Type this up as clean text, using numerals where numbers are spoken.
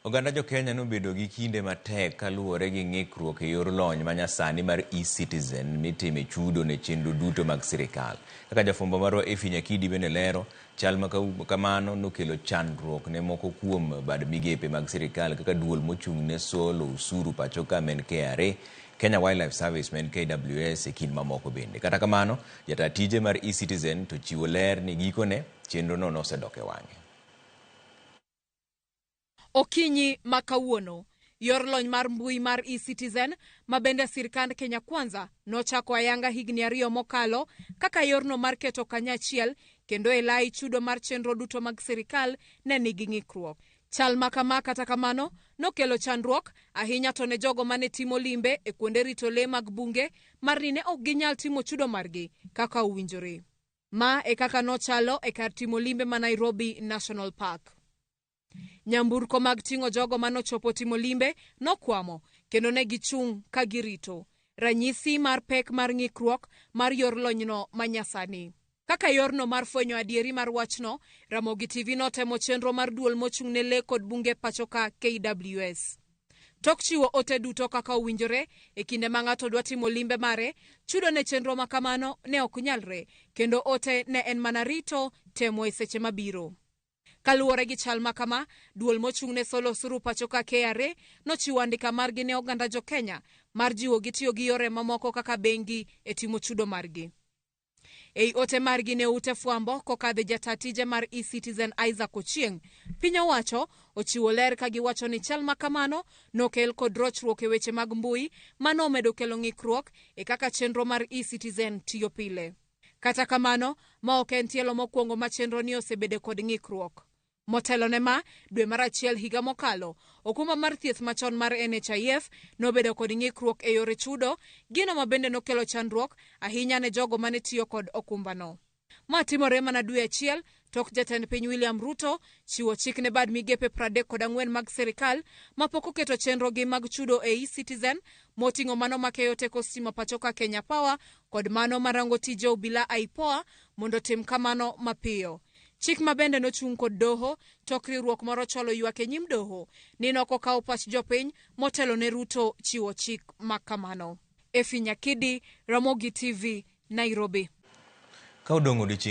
Oganda jo Kenya nobedo gi kinde matek kaluwore gi ng'ikruok e yor lony manyasani mar eCitizen mitime chudo ne chenro duto mag sirikal. Kaka jafwambo marwa Effie Nyakidi bende lero, chal ma kamano nokelo chandruok ne moko kuom bad migepe mag sirikal kaka duol mochung' ne solo osuru pachoka ma en KRA, Kenya Wildlife Service ma en KWS e kind mamoko bende. Kata kamano, jata tije mar eCitizen to chiwo ler ni gikone chenrono nosedok e wang'e. Okinyi ma kawuono, yor lony mar mbui mar eCitizen ma bende sirkand Kenya Kwanza nochako ayanga higni 2 mokalo kaka yorno mar keto kanyachiel kendo e lai chudo mar chenro duto mag sirikal ne nigi ng'ikruok. Chal ma kama kata kamano nokelo chandruok ahinya to ne jogo mane timo limbe e kuonde rito lee mag bunge mar ni ne ok ginyal timo chudo margi kaka owinjore. Ma e kaka nochalo e kar timo limbe ma Nairobi National Park. Nyamburko mag ting'o jogo manochopo timo limbe nokwamo kendo ne gichung' ka girito. Ranyisi mar pek mar ng'ikruok mar yor lonyno manyasani. Kaka yorno mar fwenyo adieri mar wachno, Ramogi TV notemo chenro mar duol mochung' ne lee kod bunge pachoka KWS. Tok chiwo ote duto kaka owinjore e kinde ma ng'ato dwa timo limbe mare, chudo ne chenro ma kamano ne ok nyalre kendo ote ne en mana rito temo e seche mabiro. Kaluwore gi chal ma kama, duol mochung' ne solo osuru pachoka KRA nochiwo andika margi ne oganda jo Kenya mar jiwo gi tiyo gi yore mamoko kaka bengi e timo chudo margi. Ei ote margi ne ute fwambo kokadho jata tije mar eCitizen Isaac Ochieng', piny owacho ochiwo ler ka giwacho ni chal ma kamano nokel kod rochruok e weche mag mbui mano omedo kelo ng'ikruok e kaka chenro mar eCitizen tiyo pile. Kata kamano, ma ok en tielo mokwongo ma chenro ni osebedo kod ng'ikruok. Motelo ne ma, dwe mar achiel higa mokalo, okumba mar thieth machon mar NHIF nobedo kod ng'ikruok e yore chudo, gino ma bende nokelo chandruok ahinya ne jogo mane tiyo kod okumbano. Ma timore mana dwe achiel tok jatend piny William Ruto chiwo chik ne bad migepe 34 mag sirikal mapok oketo chenrogi mag chudo e eCitizen moting'o mano makeyo teko stima pachoka Kenya Power kod mano marango tije obila IPOA mondo tim kamano mapiyo. Chik ma bende nochung' kod doho tok riwruok moro chwalo ywak e nyim doho ni nokokawo pach jopiny motelo ne Ruto chiwo chik ma kamano. Effie Nyakidi, Ramogi TV, Nairobi. Ka odong' odiochieng'